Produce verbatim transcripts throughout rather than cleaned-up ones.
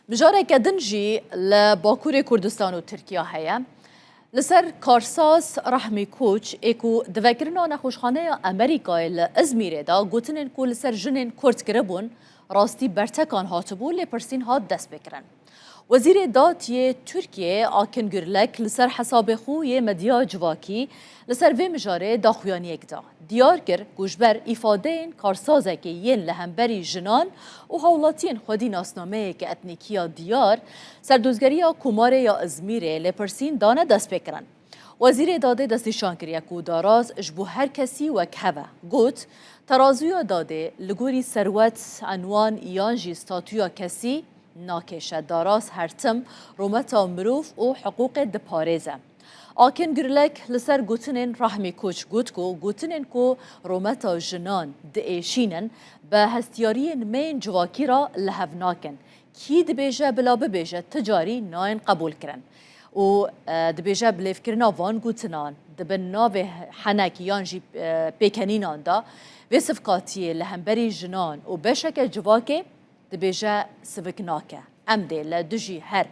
Mijareke din jî li Bakurê Kurdistan û Tirkiya heye. Li ser karsaz Rahmî Koç ê ku di vekirina nexweşxaneya Amerîkayê li Izmîrê de gotinên ku li ser jinên Kurd kiribûn, rastî bertekan hatibû, lêpirsîn hat destpêkirin. Wezîrê Dad yê Tirkiyê Akin Gürlek li ser hesabê xwe yê medya civakî li ser vê mijarê daxuyaniyek da. Diyar kir ku ji ber îfadeyên karsazekê yên li hemberî jinan û hawlatiyên xwedî nasnameyeke etnîkî ya diyar, Serdozgeriya Komarê ya Izmîrê lêpirsîn dane destpêkirin. Wezîrê Dadê destnîşan kiriye ku daraz ji bo her kesî wek hev e. Got, Terazûya dadê li gorî serwet, enwan yan jî statûya kesî nakêşe. Daraz her tim rûmeta mirov û hiqûqê diparêze. Akin Gürlek li ser gotinên Rahmî Koç got ku gotinên ku rûmeta jinan diêşînin, bi hestiyariyên me yên civakî re li hev nakin. Kî dibêje bila bibêje, ti carî nayên qebûlkirin. Û, e, dibêje bi lêvkirina van gotinan di bin navê henek yan jî, e, pêkenînan de vê sivkatiyê li hemberî jinan û beşeke civakê dibêje sivik nake. Em dê li dijî her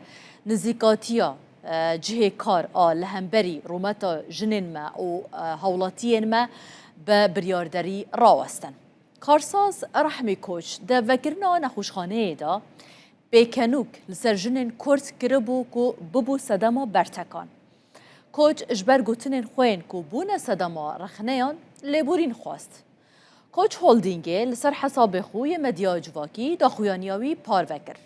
nizîkatiya, e, cihê kar a li hemberî rûmeta jinên me û, e, hawlatiyên me bi biryarderî rawestin. Karsaz Rahmî Koç di vekirina nexweşxaneyê de pêkenûk li ser jinên Kurd kiribû ku bibû sedema bertekan. Koç ji ber gotinên xwe yên ku bûne sedema rexneyan lêborîn xwest. Koç Holdingê li ser hesabê xwe yê medya civakî daxuyaniya wî parve kir.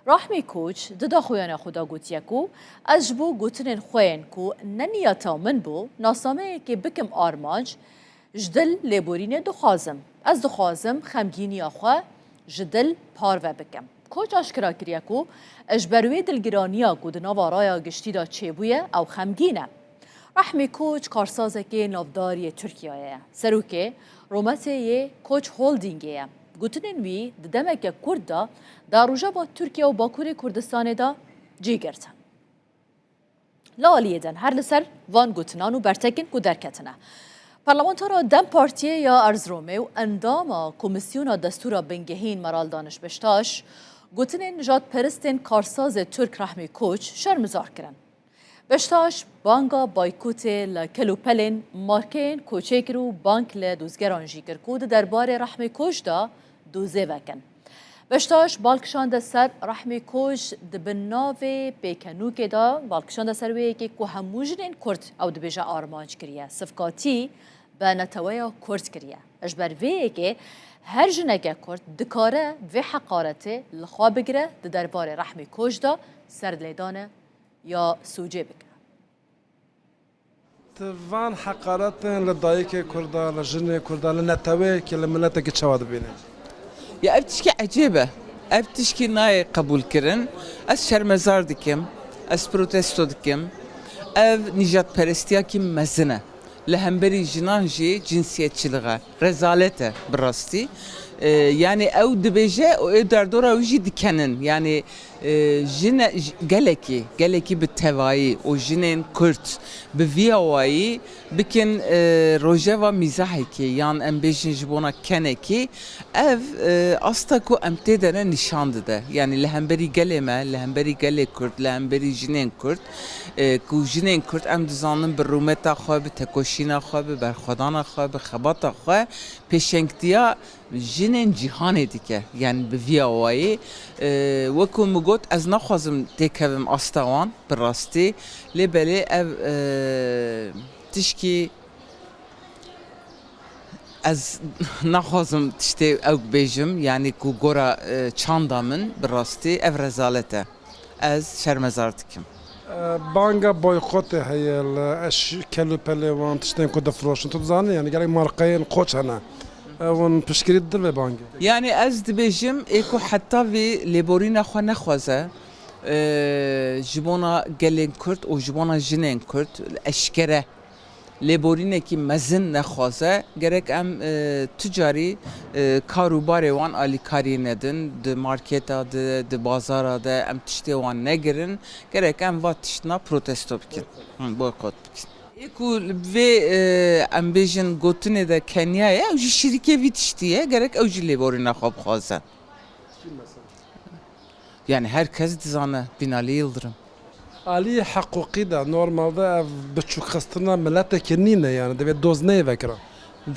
Rahmî Koç di daxuyaniya xwe de gotiye ku ez ji bo gotinên xwe yên ku ne niyeta min bû nasnameyekê bikim armanc, ji dil lêborînê dixwazim. Ez dixwazim xemgîniya xwe ji dil parve bikim. Koç aşkera kiriye ku ji ber wê dilgiraniya ku di nava raya giştî de çêbûye, ew xemgîn e. Rahmî Koç karsazekê navdar yê Tirkiyeyê ye. Serokê Rûmetê yê Koç Holdingê ye. Gotinên wî di demeke kurt de da Rojava Tirkiye û Bakurê Kurdistanê de cî girtin. Li aliyê din her li ser van gotinan û bertekên ku derketine. Parlamentara DEM Partiyê ya Erziromê û endama Komîsyona Destûra Bingehîn Meral Daniş Beştaş gotinên nijadperistên karsazê Tirk Rahmî Koç şermizar kirin. Beştaş banga baykotê li kelûpelên markeyên koçê kir û bang li dozgeran jî kir ku di derbarê Rahmî Koç de dozê vekin. Beştaş bal kişande ser Rahmî Koç di bin navê pêkenûkê de bal kişande ser wê yekê ku hemû jinên Kurd ew dibêje armanc kiriye. Sivkatî bi neteweya Kurd kiriye. Ji ber vê yekê her jineke Kurd dikare vê heqaretê li xwe bigire, di derbarê Rahmî Koç de serlêdane ya sûcê bike. Ti van heqaretên li dayikê Kurda, li jinê Kurda, li neteweyekê, li miletekî çawa dibînî? Ya ev tişkî ecêb e. Ev tişkî nayê qebûlkirin. Ez şermezar dikim. Ez protesto dikim. Ev nîjadperestiyakî mezin e. Li hemberî jinan jî cinsiyetçilik e. Rezalet e bi rastî. Ee, yani ew dibêje û ê derdora wî jî dikenin. Yani e, jine-, j-, gelekî, gelekî bi tevayî û jinên Kurd bi vî awayî bikin, e, rojeva mîzahekê yan em bêjin ji bona kenekî, ev, e, asta ku em tê de ne nîşan dide. Yani li hemberî gelê me, li hemberî gelê Kurd, li hemberî jinên Kurd, e, ku jinên Kurd em dizanin bi rûmeta xwe, bi tekoşîna xwe, bi berxwedana xwe, bi xebata xwe pêşengtiya jinên cîhanê dike. Yani bi vî awayî, e, wekî min got, ez naxwazim têkevim asta wan bi rastî. Lê belê ev, e, tişkî ez naxwazim tiştê ew bêjim, yani ku gora, e, çanda min bi rastî ev rezalet e. Ez şermezar dikim. E, banga boykotê heye li eş-, kelûpelê wan tiştên ku difiroşin. Tu dizanî, yani gelek markayên koç hene. E, hûn piştgirî didin vê bangê? Yani ez dibêjim, ê ku heta vê lêborîna xwe nexwaze, e, ji bona gelên Kurd û ji bona jinên Kurd eşkere lêborînekî mezin nexwaze, gerek em, e, tu carî, e, kar û barê wan alîkariyê nedin, di marketa de, di bazara de em tiştê wan negirin, gerek em va tiştna protesto bikin. Hı, boykot bikin. Ê ku li vê, e, em bêjin gotinê de Kenya ye, ew jî şirîkê vî tiştî ye, gerek ew jî lêborîna xwe bixwaze. Yani her kes dizane Binali Yıldırım. Alî heqûqî de normalde ev biçûkxistina miletekî nîne, yani divê doz neyê vekirin.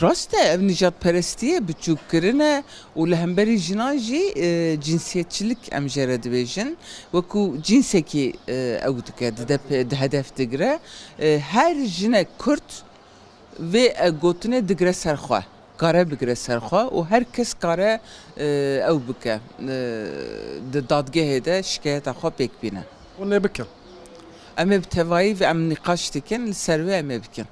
Rast e, ev nijadperestiyê biçûk kirine û li hemberî jinan jî e, cinsiyetçilik em jê re dibêjin. Wekû cinsekî e, ew dike, dide pê, di hedef digire. E, her jinek Kurd vê e, gotinê digire ser xwe. Kare bigire ser xwe û her kes kare e, ew bike. E, di dadgehê de şikayeta xwe pêk bîne. Hûn ê bikin. Em ê bi tevayî ve em nîqaş dikin, li ser wê em ê bikin.